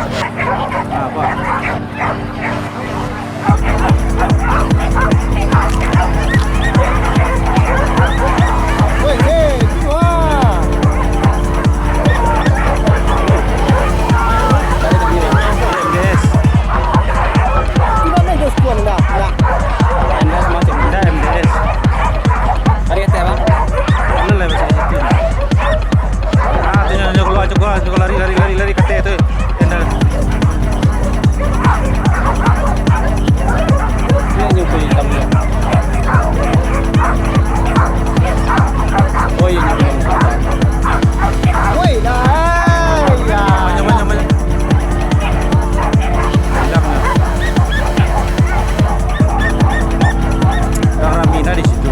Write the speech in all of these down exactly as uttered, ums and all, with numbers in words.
Apa? Woi, hei, sini, wah. Yes. Sini, wah, main dos kuan, dah, dah. Dah, M D S. Tadi kata apa? Mana lah bahasa Inggris? Ah, tu nyo, nyo kalua, nyo kalua, nyo kalua, lari, lari, lari, lari, kateh tu. Nyo, nyo kulit itam nyo. Oh, iyo, nyo kulit itam. Woi, dah, ya. Banyak, banyak, banyak. Hilang nyo. Dah rami dah di situ.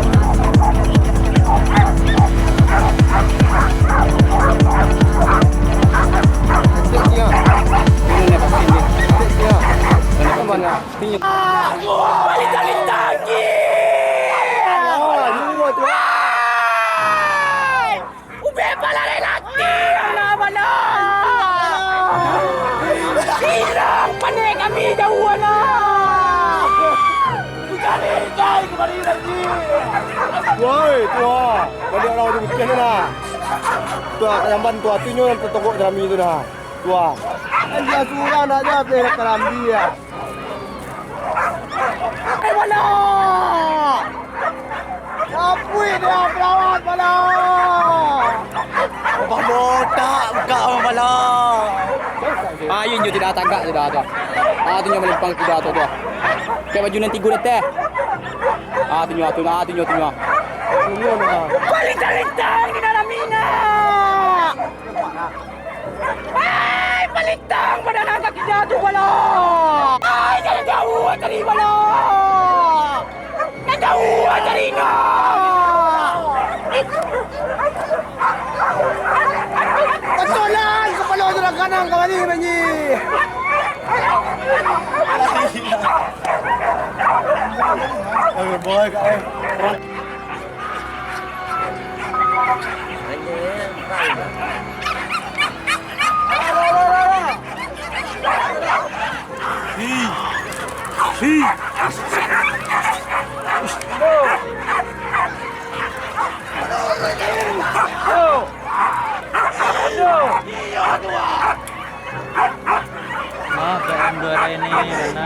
Ubek pala lalaki, anak bana. Hilang panek kami jauah, anak. Bukan ikai kembali lagi. Woi, tuha. Baliak lah, udah putiah tu, nah. Tuha, ka jamban tuha tu nyo nan tatogok dalam itu, nah. Tuha. Kan dia surang nak jadi karambia. Eh, bala! Sapuik dia, pelawat, bala! Abah botak, buka, abah bala! Ah, iyo, inyo tidak tagak sudah tu. Ah, tu nyo malimpang sudah tu, tu. Pakai baju nan tigo dateh. Ah, tu nyo, tu, ah, tu nyo, tu nyo. Palintang-lintang di dalam minyak! Ai, palintang badan angka kida tu, bala! Ai, nan jauah tadi, bala! Nan jauah tadi, nah! Betulan, kapalo tu dah kanang ka bali, Manji! Aduh, boy, kak, eh. Ah, P M dua ini, mana ni?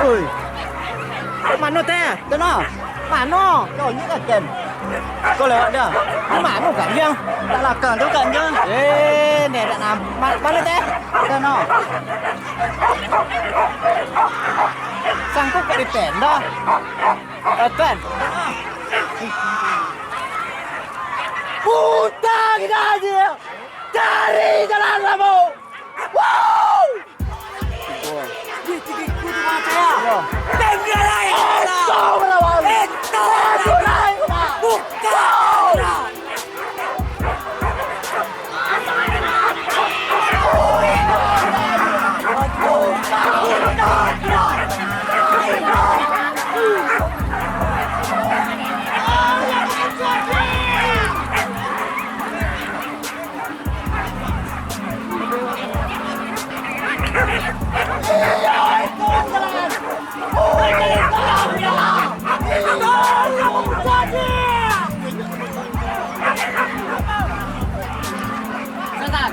Oi. Mano teh? Tano. Mano? Kau ni kan, Ken? Kau lewat dah. Di mano kan, Jang? Tak lakang tu kan, Jang? Eh, ni tak nampak. Mano teh? Tano. Sangkut kat di tenda. Eh, Ken. Putar kita aja. Cari jalan, Rambo. Wow! Wih, tiga ribu tu mah saya. Iya. Tenggelam. Itu, Rambo. Itu. Bukan.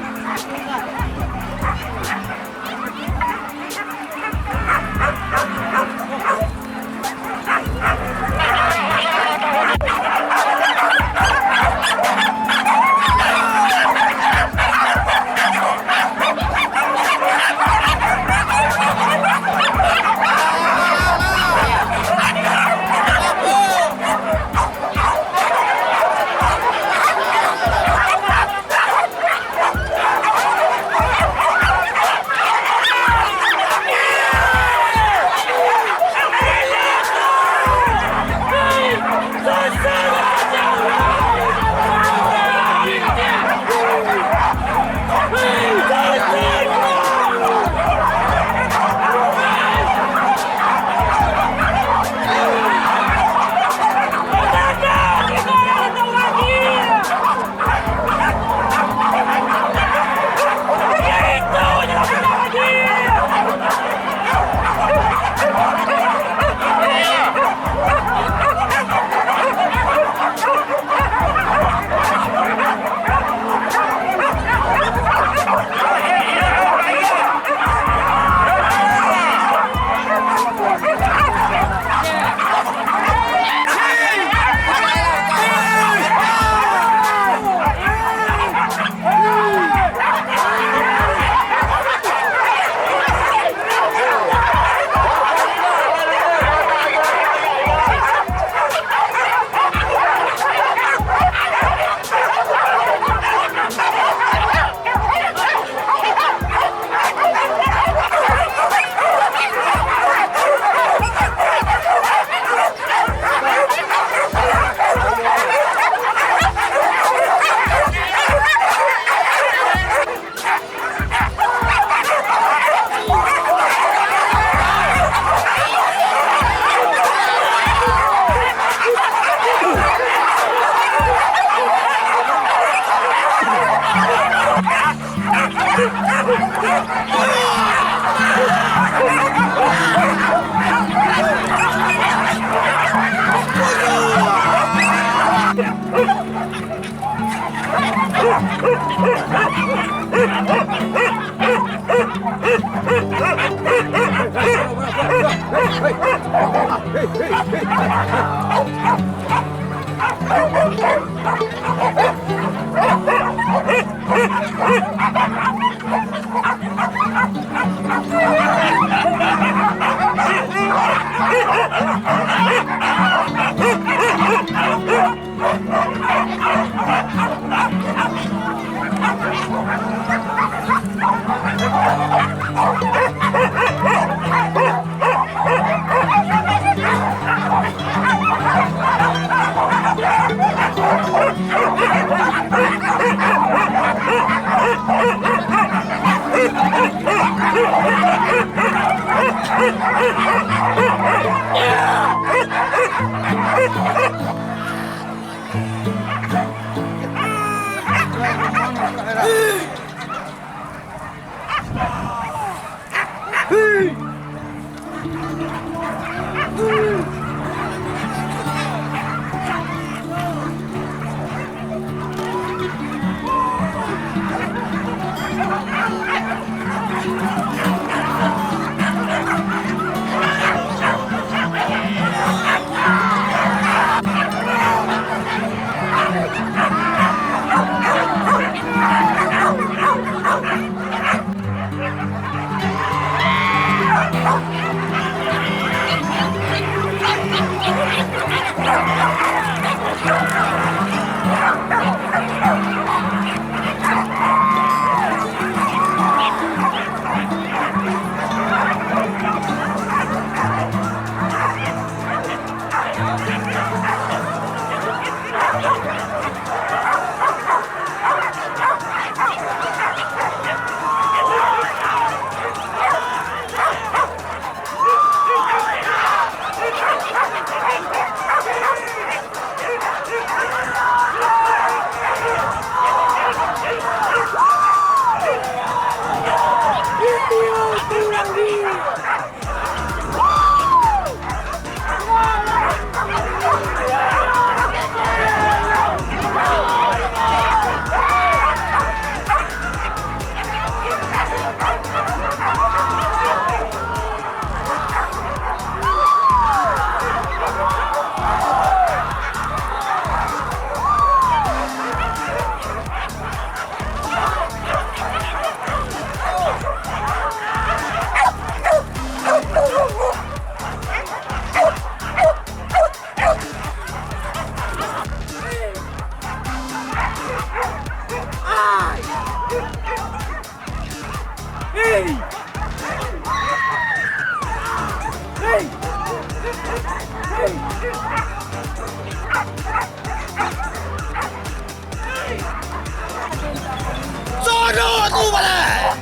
Sono tu baleh!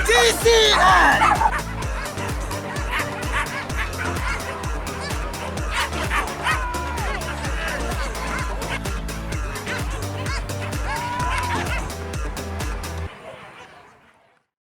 G C N!